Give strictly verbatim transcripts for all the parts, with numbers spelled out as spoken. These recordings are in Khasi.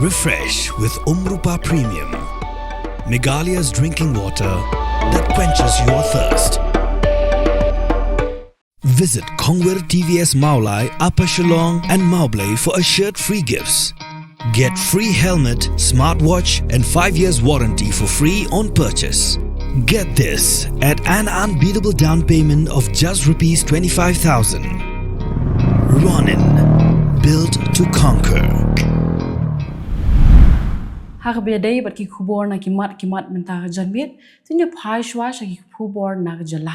Refresh with Umrupa Premium, Meghalaya's drinking water that quenches your thirst. Visit Kongwir T V S Mawlai, Upper Shillong and Mawblei for assured free gifts. Get free helmet, smartwatch and five years warranty for free on purchase. Get this at an unbeatable down payment of just rupees twenty-five thousand. Ronin, built to conquer. Ha kaba ïadei bad ki khubor na ki mat ki mat mynta ka janmiet, to ngin phai shuwa sha ki khubor na ka jylla.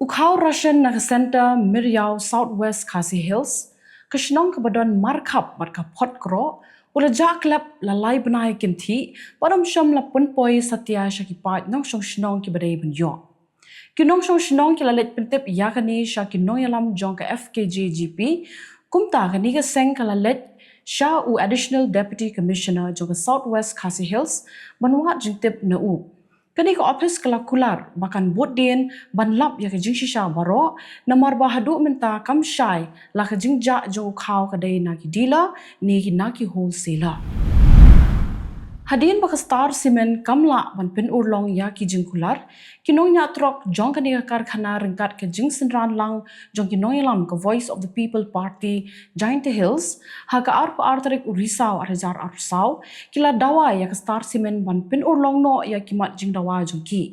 U khaw ration na ka Centre Myriaw, South West Khasi Hills, ka shnong kaba don markhap bad ka phot kroh, u la jah klep la lai bnai kynthih bad um shym la pynpoi satia sha ki paid nongshong shnong kiba dei ban ïoh. Ki nongshong shnong ki la leit pyntip ïa kane sha ki nongïalam jong ka F K J G P. Kumta kane ka seng ka la leit sha u Additional Deputy Commissioner jong ka South West Khasi Hills ban wad jingtip na u. Kane ka ophis ka la kular ba kan bud dien ban lap ïa ka jingshisha baroh, namar ba haduh mynta kam shai la ka jingjah jong u khaw ka dei na ki dealer ne ki na ki wholesaler. Hadien ba ka Star Cement kam lah ban pynurlong ïa ki jingkular, ki nongñiah trok jong kane ka karkhana ryngkat ka jingsynran lang jong ki nongïalam ka Voice of the People Party Jaintia Hills, ha ka arphew ar tarik u Risaw ar hajar arphew saw, ki la dawa ïa ka Star Cement ban pynurlong noh ïa ki mat jingdawa jong ki.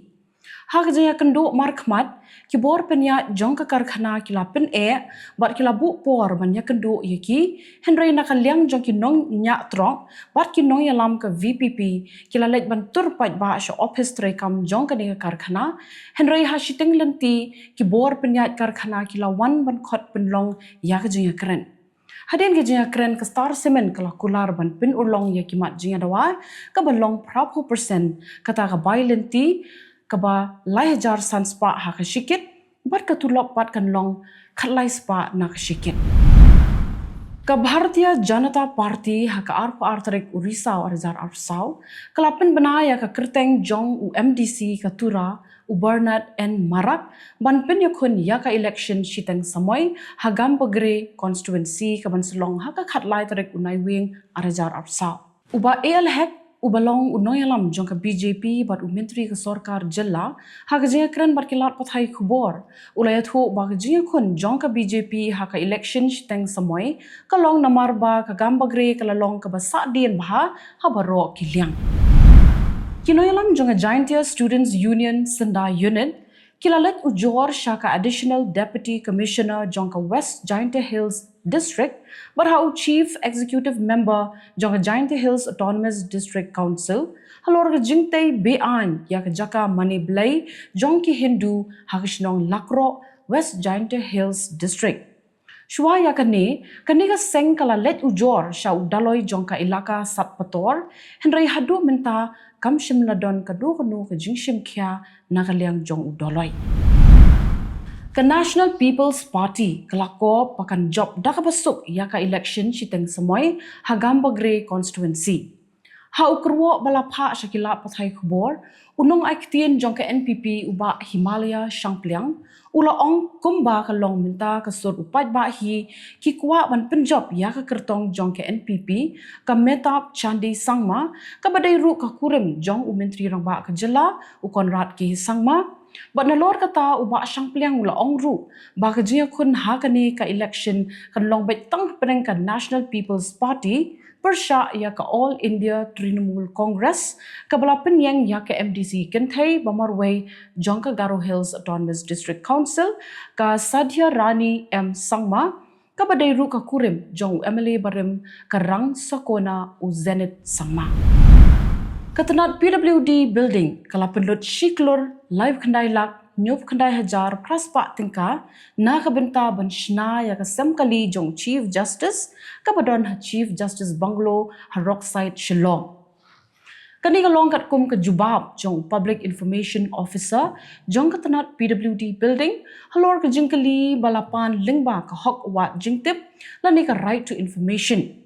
Ha ka jingïakynduh markhmat, ki bor pynïaid jong ka karkhana ki la pyneh bad ki la buh por ban ïakynduh ïa ki, hynrei na ka liang jong ki nongñiah trok bad ki nongïalam ka V P P, ki la leit ban tur paidbah sha ophis treikam jong kane ka karkhana, hynrei ha shiteng lynti ki bor pynïaid karkhana ki la wan ban khot pynlong ïa ka jingïakren. Hadien ka jingïakren, ka Star Cement ka la kular ban pynurlong ïa ki mat jingïadawa kaba long phraphew percent, kata ka bai lynti kaba lai hajar san spah ha ka shikit, bad ka tulop pat kan long khatlai spah na ka shikit. Ka Bharatiya Janata Party ha ka arphew ar tarik u Risaw ar hajar arphew saw, ka la pynbna ïa ka kyrteng jong u M D C ka Tura, u Bernard N Marak, ban pynïakhun ïa ka election shiteng samoi ha Gambegre constituency kaban sa long ha ka khatlai tarik u Naiwieng ar hajar arphew saw. U Bah A L Hek, uba long u nongïalam jong ka B J P bad u Myntri ka Sorkar Jylla, ha ka jingïakren bad ki lad pathai khubor, u la ïathuh ba ka jingïakhun jong ka B J P ha ka election shiteng samoi ka long namar ba ka Gambegre ka la long kaba sahdien bha ha baroh ki liang. Ki nongïalam jong ka Jaintia Students Union Synda Unit, ki la leit ujor sha ka Additional Deputy Commissioner jong ka West Jaintia Hills District, bad ha u Chief Executive Member jong ka Jaintia Hills Autonomous District Council, halor ka jingtei be-aiñ ïa ka jaka mane blei jong ki Hindu ha ka shnong Lakroh, West Jaintia Hills District. Shuwa ïa kane, kane ka seng ka la leit ujor sha u Daloi jong ka Elaka Satpator, hynrei haduh mynta kam shym la don kano kano ka jingshim khia na ka liang jong u Daloi. Ka National People's Party ka la kop ba kan jop da kaba suk ïa ka election shiteng samoi ha Gambegre constituency. Ha u kyrwoh ba la phah sha ki lad pathai khubor, u nongai ktien jong ka N P P u Bah Himalaya Shangpliang, u la ong kumba ka long mynta ka sur u paidbah hi ki kwah ban pynjop ïa ka kyrtong jong ka N P P, ka Mehtab Chandee Sangma, kaba dei ruh ka kurim jong u Myntri Rangbah ka Jylla, u Conrad K Sangma. Bad nalor kata u Bah Shangpliang u la ong ruh ba ka jingïakhun ha kane ka election kan long beit tang hapdeng ka National People's Party pyrshah ïa ka All India Trinamool Congress, kaba la pynïeng ïa ka M D C kynthei ba marwei jong ka Garo Hills Autonomous District Council, ka Sadhya Rani M Sangma, kaba dei ruh ka kurim jong u M L A barim ka Rangsakona u Zenith Sangma. Ka tnat P W D Building ka la pynlut shi klur laiphew khyndai lak hynñiewphew khyndai hajar phra spah tyngka na ka bynta ban shna ïa ka sem kali jong u Chief Justice, kaba don ha Chief Justice Bungalow ha Rockside, Shillong. Kane ka long katkum ka jubab jong u Public Information Officer jong ka tnat P W D Building halor ka jingkylli ba la pan lyngba ka hok wad jingtip lane ka right to information.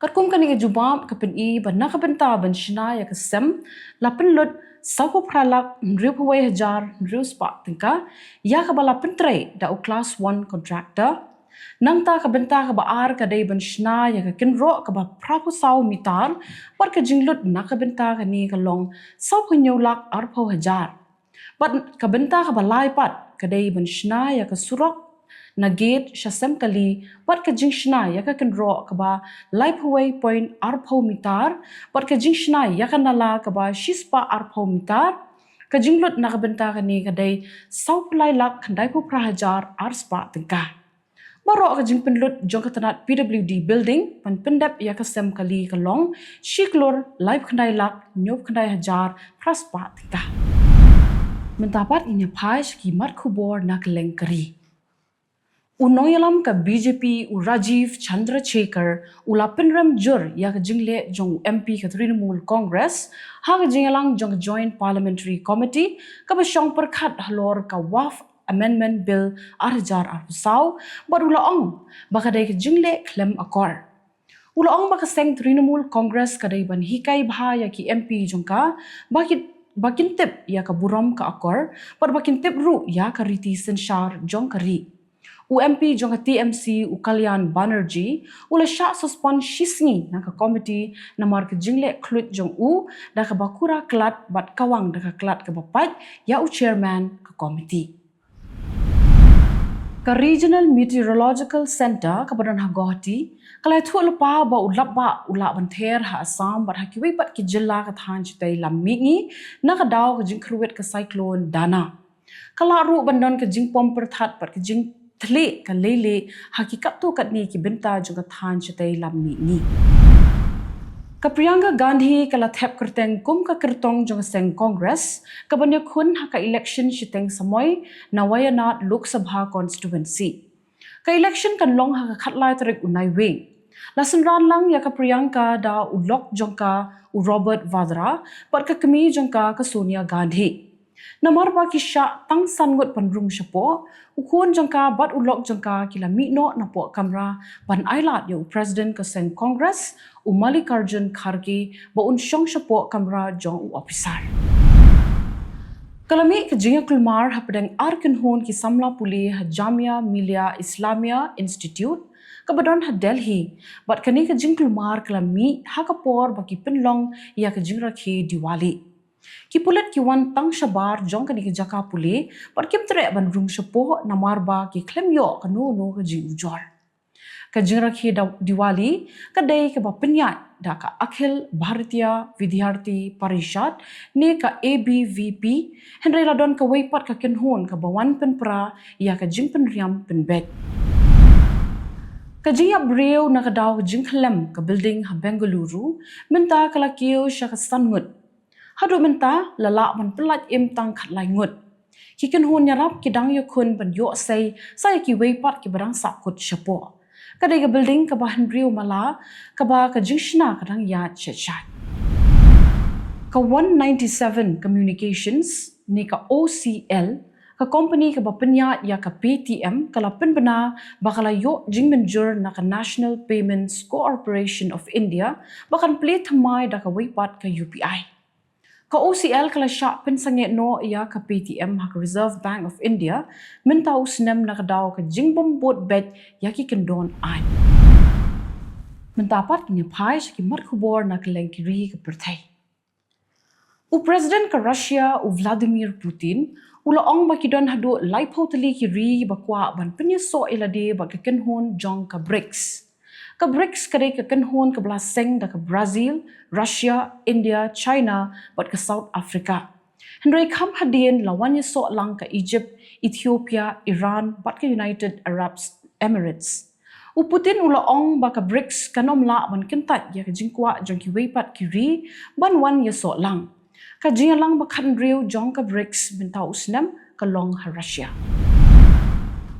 Katkum kane ka jubab ka pyni ba na ka bynta ban shna ïa ka sem la pynlut sawphew phra lak hynriewphew wei hajar hynriew spah tyngka, ïa kaba la pyntrei da u class one contractor. Nangta ka bynta kaba ar ka dei ban shna ïa ka kynroh kaba phra phew saw mitar, bad ka jinglut na ka bynta kane ka long saw phew hynñiew lak arphew hajar. Bad ka bynta kaba lai pat ka dei ban shna ïa ka surok na gate sha Semkali, bad ka jingshna ïa ka kynroh kaba laiphew wei point arphew mitar, bad ka jingshna ïa ka nala kaba shispah arphew mitar. Ka jinglut na ka bynta kane ka dei saw phew lai lak khyndaiphew phra hajar arspah tyngka. Baroh ka jingpynlut jong ka tnat P W D building ban pyndep ïa ka Semkali ka long shi klur laiphew khyndai lak hynñiewphew khyndai hajar phraspah tyngka. Mynta pat ngin ïa phai sha ki mat khubor na kylleng ka ri. U nongïalam ka B J P u Rajeev Chandrasekhar u la pynrem jur ïa ka jingleh jong u M P ka Trinamool Congress ha ka jingïalang jong ka Joint Parliamentary Committee kaba shong pyrkhat halor ka Waqf Amendment Bill ar hajar arphew saw, bad u la ong ba ka dei ka jingleh khlem akor. U la ong ba ka seng Trinamool Congress ka dei ban hikai bha ïa ki M P jong ka ba ki, ba kin tip ïa ka burom ka akor, bad ba kin tip ruh ïa ka riti synshar jong ka ri. U M P jong ka T M C u Kalyan Banerjee u la shah suspend shi sngi na ka komiti namar ka jingleh khluit jong u da kaba kura klat bad kawang da ka klat kaba pait ïa u chairman ka komiti. Ka Regional Meteorological Centre kaba don ha Guwahati ka la ïathuh lypa ba u lapbah u lah ban ther ha Assam bad ha kiwei pat ki jylla ka thaiñ shatei lam mihngi na ka daw ka jingkyrwit ka Cyclone Dana. Ka lah ruh ban don ka jingpom pyrthat bad ka jingthleh ka leilieh ha ki katto katne ki bynta jong ka thaiñ shatei lam mihngi. Ka Priyanka Gandhi ka la thep kyrteng kum ka kyrtong jong ka seng Congress kaban ïakhun ha ka election shiteng samoi na Wayanad Lok Sabha Constituency. Ka election kan long ha ka khatlai tarik u Naiwieng. La synran lang ïa ka Priyanka da u lok jong ka u Robert Vadra bad ka kmie jong ka ka Sonia Gandhi. Namar ba ki shah tang san ngut ban rung shapoh, u khun jong ka bad u lok jong ka ki la mih noh napoh kamra ban ailad ïa u President ka seng Congress, u Mallikarjun Kharge, ba un shong shapoh kamra jong u ophisar. Ka la mih ka jingïakulmar hapdeng ar kynhun ki samla pule ha Jamia Millia Islamia Institute kaba don ha Delhi, bad kane ka jingkulmar ka la mih ha ka por ba ki pynlong ïa ka jingrakhe Diwali. Ki pulit ki wan tang shabar jong kane ka jaka pule bad kim treh ban rung shapoh namar ba ki khlem ïoh kano kano ka jingujor. Ka jingrakhe da-, Diwali ka dei kaba pynïaid da ka Akhil Bharatiya Vidyarthi Parishad ne ka A B V P, hynrei la don kawei pat ka kynhun kaba wan pynpra ïa ka jingpynriam pynbeit. Ka jingïap briew na ka daw ka jingkhlem ka building ha Bengaluru mynta ka la kiew sha ka san ngut. Haduh mynta la lah ban pynlait im tang khatlai ngut. Ki kynhun ïarap ki dang ïakhun ban ïoh sei sa ïa kiwei pat kiba dang sahkut shapoh. Ka dei ka building kaba hynriew mala kaba ka jingshna ka dang ïaid shet shet. Ka one ninety-seven Communications ne ka O C L, ka company kaba pynïaid ïa ka Paytm, ka la pynbna ba ka la ïoh jingmynjur na ka National Payments Corporation of India ba kan plie thymmai da kawei pat ka U P I. Ka O C L ka la shah pynsangeh noh ïa ka Paytm ha ka Reserve Bank of India mynta u snem na ka daw ka jingbym bud beit ïa ki kyndon aiñ. Mynta pat ngin ïa phai sha ki mat khubor na kylleng ki ri ka pyrthei. U President ka Russia u Vladimir Putin u la ong ba ki don haduh laiphew tylli ki ri ba kwah ban pynïasoh ïa lade bad ka kynhun jong ka BRICS. Ka BRICS ka dei ka kynhun kaba la seng da ka Brazil, Russia, India, China bad ka South Africa. Hynrei kham hadien la wan ïasoh lang ka Egypt, Ethiopia, Iran bad ka United Arab Emirates. U Putin u la ong ba ka BRICS kan ym lah ban kyntait ïa ka jingkwah jong kiwei pat ki ri ban wan ïasoh lang. Ka jingïalang ba khathynriew jong ka BRICS mynta u snem ka long ha Russia.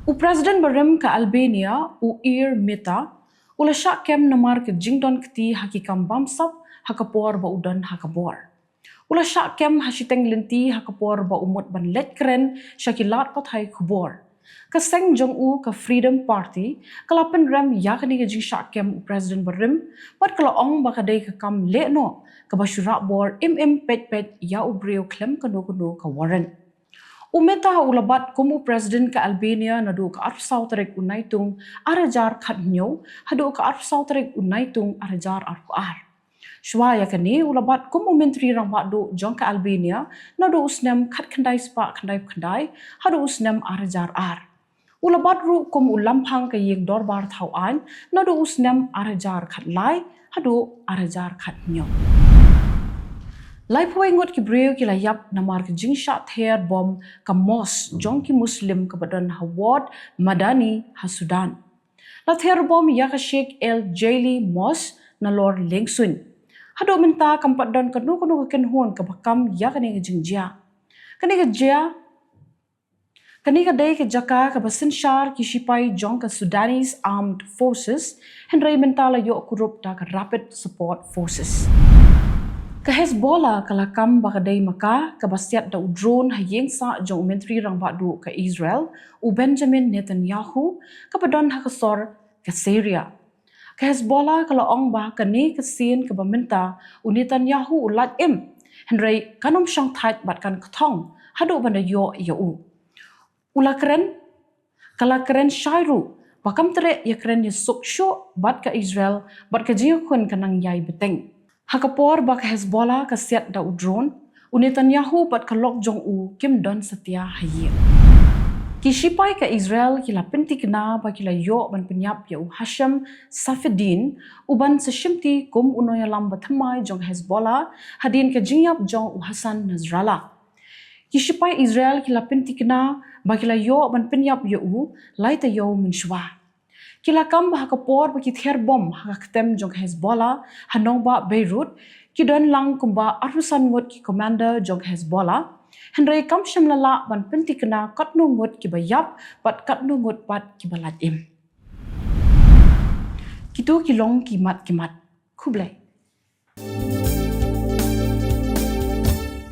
U President barim ka Albania, u Ilir Meta, u la shah kem namar ka jingdon kti ha ki kam bamsap ha ka por ba u don ha ka bor. U la shah kem ha shiteng lynti ha ka por ba u mut ban leit kren sha ki lad pathai khubor. Ka seng jong u ka Freedom Party ka la pynrem ïa kane ka jingshah kem u President barim, bad ka la ong ba ka dei ka kam lehnoh kaba shu rah bor im im peit peit ïa u briew khlem kano kano ka warrant. U Meta u la bat kum u President ka Albania naduh ka arphew saw tarik u Naitung ar hajar khathynñiew haduh ka arphew saw tarik u Naitung ar hajar arphew ar. Shuwa ïa kane u la bat kum u Myntri Rangbah Duh jong ka Albania naduh u snem khatkhyndai spah khyndaiphew khyndai haduh u snem ar hajar ar. U la bat ruh kum u Lamphang ka Ïing Dorbar Thaw Aiñ naduh u snem ar hajar khatlai haduh ar hajar khathynñiew. Laiphew wei ngut ki briew ki la ïap namar ka jingshah ther bom ka mosque jong ki Muslim kaba don ha ward Madani ha Sudan. La ther bom ïa ka Sheikh El Jaili Mosque nalor liengsuiñ. Haduh mynta kam pat don kano kano ka kynhun kaba kam ïa kane ka jingjia. Kane ka jia Kane ka dei ka jaka kaba synshar ki shipai jong ka Sudanese Armed Forces, hynrei mynta la ïoh kurup da ka Rapid Support Forces. Ka Hezbollah ka la kam ba ka dei ma ka kaba siat da u drone ha ïing sah jong u Myntri Rangbah Duh ka Israel, u Benjamin Netanyahu, kaba don ha ka sor ka Syria. Ka Hezbollah ka la ong ba kane ka sien kaba mynta u Netanyahu u lait im, hynrei kan ym shong thait bad kan kthong haduh ban da ïoh ïa u. U la kren, ka la kren shai ruh ba kam treh ïakren ïasuk shuh bad ka Israel bad ka jingïakhun ka nang ïai bteng. Ha ka por ba ka Hezbollah ka siat da u drone, u Netanyahu bad ka lok jong u kim don satia ha ïing. Ki shipai ka Israel ki la pynthikna ba ki la ïoh ban pynïap ïa u Hashem Safieddine, u ban sa shimti kum u nongïalam ba thymmai jong Hezbollah hadien ka jingïap jong u Hassan Nasrallah. Ki shipai Israel ki la pynthikna ba ki la ïoh ban pynïap ïa u lai taïew mynshuwa. Ki la kam ba ha ka por ba ki ther bom ha ka ktem jong Hezbollah ha nongbah Beirut, ki don lang kumba arphew san ngut ki commander jong Hezbollah, hynrei kam shym la lah ban pynthikna katno ngut kiba ïap bad katno ngut pat kiba lait im. Kito ki long ki mat ki mat. Khublei.